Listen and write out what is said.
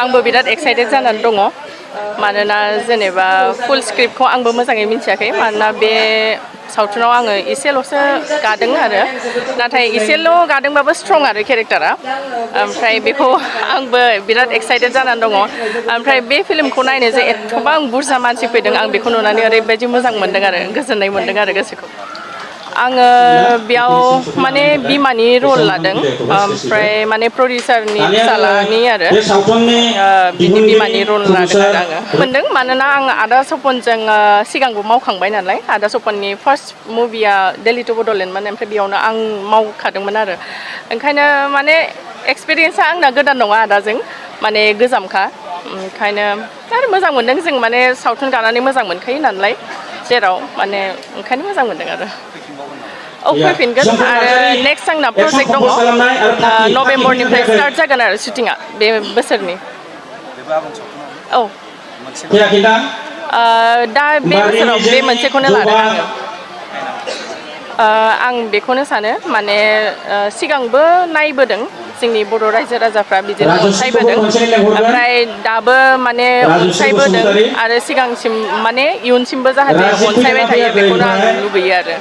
आंबो बिराद एक्साइटेड जानानै दङ मानोना जेनेबा फुल स्क्रिप्टखौ आंबो मोजाङै मिथियाखै मानोना बे सावथुनाव आङो एसेल'सो गादों आरो नाथाय एसेल' गादोंबाबो स्ट्रं आरो केरेक्टारा ओमफ्राय बेखौ आंबो बिराद एक्साइटेड जानानै दङ ओमफ्राय बे फिल्मखौ नायनो जे एथ'बां बुरजा मानसि फैदों आं बेखौ नुनानै ओरैबायदि मोजां मोनदों आरो गोजोननाय मोनदों आरो गोसोखौ आङो बेयाव माने बिमानि रल लादों ओमफ्राय माने प्रडिउसारनि फिसालानि आरो बिनि बिमानि रल लादों आरो आङो मोनदों मानोना आं आदा सपनजों सिगांबो मावखांबाय नालाय आदा सपननि फार्स्ट मुभिया दिल्ली टु बड'लेण्डमोन ओमफ्राय बेयावनो आं मावखादोंमोन आरो ओंखायनो माने एक्सपिरियेन्सा आंना गोदान नङा आदाजों माने गोजामखा ओंखायनो आरो मोजां मोनदों जों माने सावथुन गानानै मोजां मोनखायो नालाय जेराव माने ओंखायनो मोजां मोनदों आरो औ फैफिनगोन आरो नेक्स्ट आंना प्रजेक्ट दङ नभेम्बरनिफ्राय स्टार्ट जागोन आरो शुटिंआ बे बोसोरनि औ दा बे बोसोराव बे मोनसेखौनो लादों आङो आं बेखौनो सानो माने सिगांबो नायबोदों जोंनि बर' रायजो राजाफ्रा बिदिनो अनसायबोदों ओमफ्राय दाबो माने अनसायबोदों आरो सिगांसिम माने इयुनसिमबो जाहाथे अनसायबाय थायो बेखौनो आं लुबैयो आरो